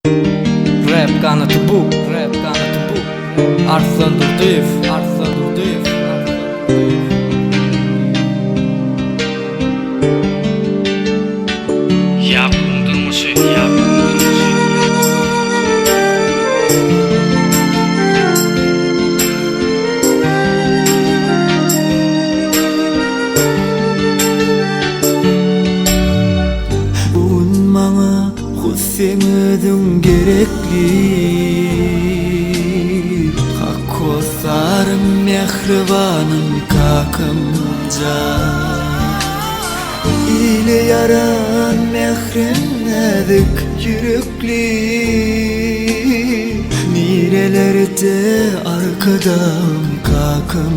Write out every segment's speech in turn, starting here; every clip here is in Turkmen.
Rap ganaty bu, rap ganaty bu. Arslan Durdyýew, Arslan Durdyýew, Arslan Durdyýew. Ýakubyň durmuşy, Ýakubyň durmuşy. Bu gün maňa Hut seň özüň gerekli Hak hossarym mähribanym kakam jan Ile ýaran mährem näzik ýürekli Nirelerde arkadagym kakam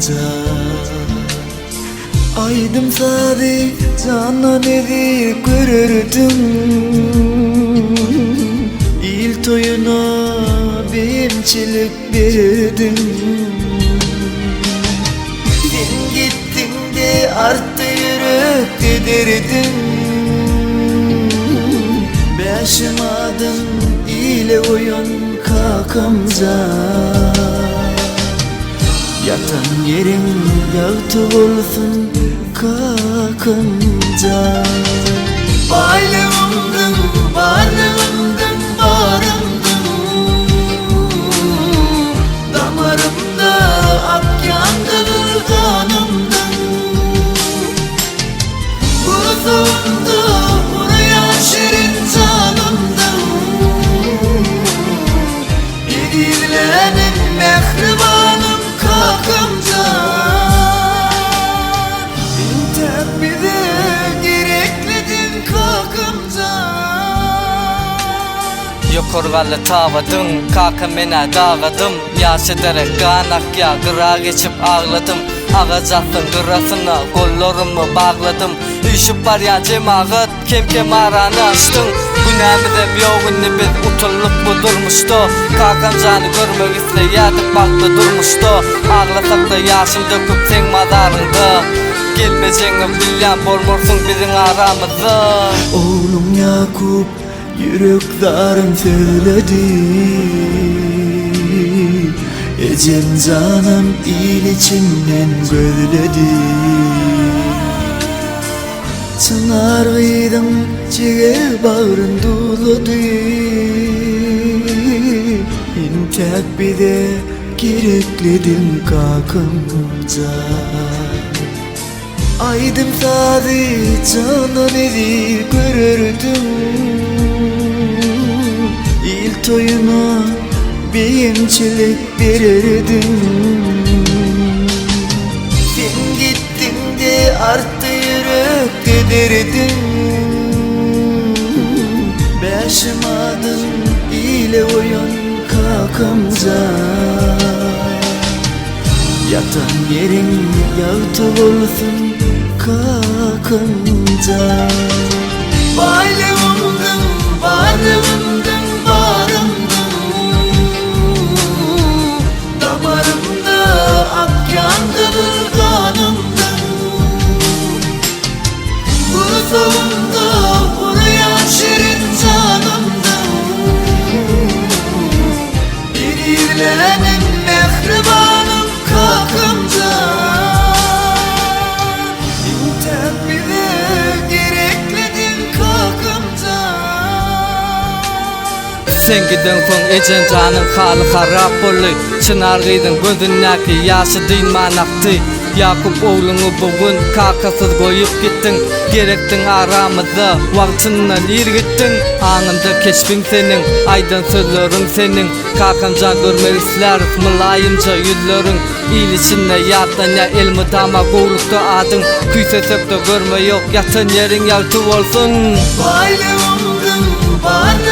jan Aýdym sazy jandan eziz görerdim Il toýuna beýemçilik bererdim Sen gitdiňde artdy ýürekde derdim Bäşim adyn ile goýan kakamjan Ýatan ýeriň ýagty bolsun kakamjan. Baýlygymdyň, barlygymdyň, barymdyň. Damarymda akýan gyzyl ganymdyň. Gursagymda urýan şirin janymdyň. Ezizlänim mähribanym kakamjan Entäk bize gereklidiň kakamjan. Ýokary gally tabadyň, kaka men-ä dagadym, Ýaş ederek gan akýa, gyra geçip agladym, Agaç atdyň gyrasyna, gollarymy bagladym, Üýşüp barýan jemagat, Kem-kem arany açdyň Günämizem ýok indi biz utuldyk bu durmuşda Kakam jany görmek isleýärdik bagtly durmuşda Aglasakda ýaşym döküp seň mazaryňda Gelmejegiňi bilýän bolmarsyň biziň aramyzda. Ogluň Ýakup ýürek zaryn sözledi Ejem janam il içinden gözledi. Çynar gyzyň jiger bagryn duzlady Entäk bize gereklidiň kakamjan Aýdym sazy jandan eziz görerdim Il toýuna beýemçilik bererdim Sen gitdiňde artdy ýürekde derdiň Bäşim adyn ile goýan kakamjan Ýatan ýeriň ýagty bolsun kakamjan Baýlygymdyň, barlygymdyň, barymdyň Damarymda akýan gyzyl ganymdyň Gursagymda urýan şirin janymdyň Ezizlenim mähribanym kakamjan Entäk bize gereklidiň kakamjan. Sen gideňsoň ejem janyň haly harap boldy. Çynar gyzyň gözündäki ýaşy dynman akdy. Ýakup ogluňy bu gün kakasyz goýup gitdiň. Gerekdiň aramyzda, wagtyndan ir gitdiň. Aňymda keşbiň seniň, aýdan sözleriň seniň. Kakamjan görmek isläris mylaýymja ýüzleriň. Il içinde ýatlanýar elmydama gowlukda adyň. Küýsesek-de görme ýok, ýatan ýeriň ýagty bolsun. Baýlygymdyň, barlygymdyň.